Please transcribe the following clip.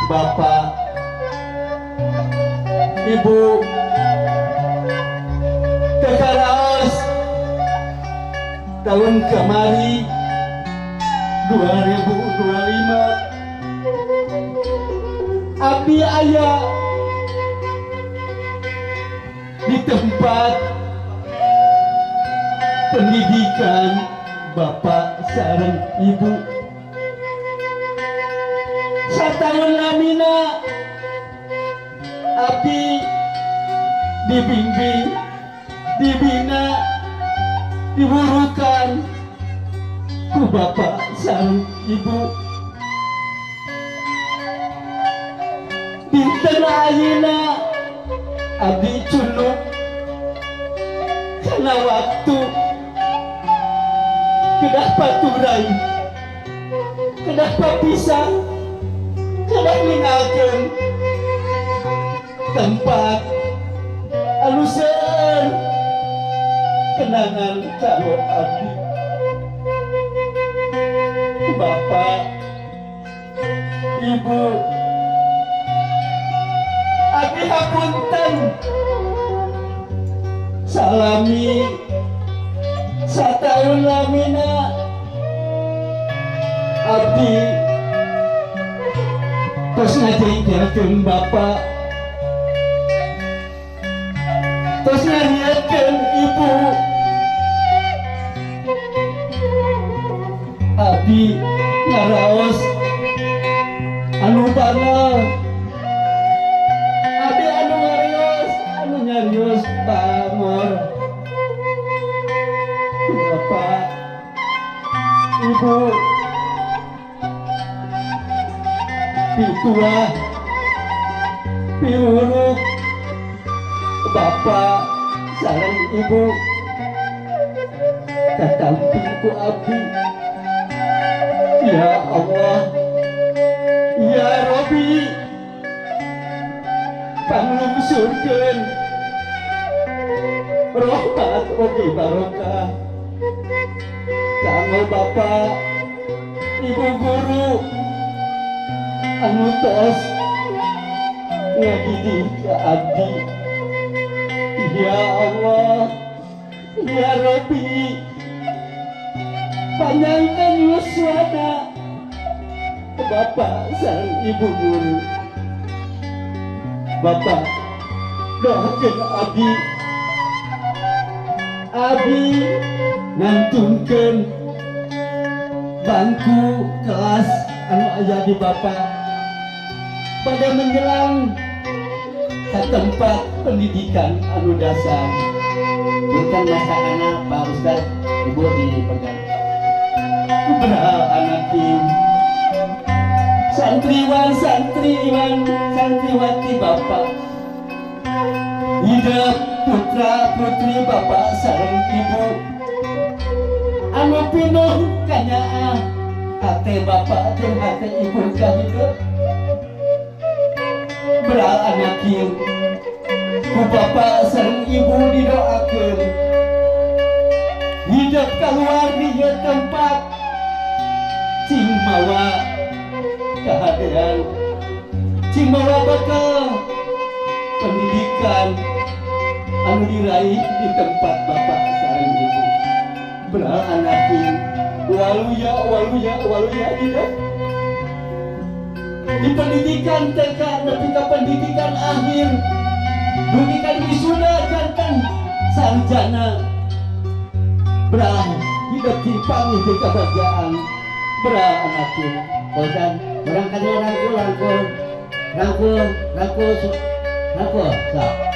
Bapak, Ibu, teu karaos tahun kemari 2025 abdi aya di tempat pendidikan Bapak sareng Ibu. Satahun lamina abdi dibimbing, dibina, diwurukan ku Bapak sareng Ibu. Dinten ayeuna abdi cunduk karena waktu, kedah paturai, kedah papisah, kedah ninggalkeun tempat anu seueur kenangan kanggo abdi. Bapak, Ibu, abdi hapunten salami satahun lamina abdi tos ngajengkelkeun Bapak, tos ngarietkeun Ibu. Abdi ngaraos anu bangga, abdi anu ngarios, anu nyarios bangor. Bapak, Ibu, pituah piwuruk Bapak sareng Ibu katampi ku abdi. Ya Allah, ya Robi, panglungsurkeun rahmat oge barokah kanggo Bapak, Ibu guru anu tos ngadidik ka abdi. Ya Allah, ya Robi, panjangkeun yuswana Bapak sareng Ibu guru. Bapak doakeun abdi, abdi ngantunkeun bangku kelas anu aya di Bapak pada menjelang ke tempat pendidikan anu dasar. Punten masa anak Pak Ustad, Ibu dipegang. Beral anak tim santriwan, santriwan, santriwati Bapak, hidup putra putri Bapak sareng Ibu anu pinuh kanyaah hate Bapak jeung hate Ibu ka hidup. Beral anak kieu ku Bapak sareng Ibu didoakeun hidup keluar di ieu tempat cing mawa kehadean, cing mawa bekal pendidikan anu diraih di tempat Bapak sareng Ibu. Beral anak kieu waluya, waluya, waluya hidup di pendidikan TK nepi ka pendidikan akhir, dugi ka wisuda janten sarjana. Beral hidup di pangih di kebahagiaan. Beral anak kieu. Ustad, barangkali rangkul, rangkul, rangkul, rangkul, rangkul, sok.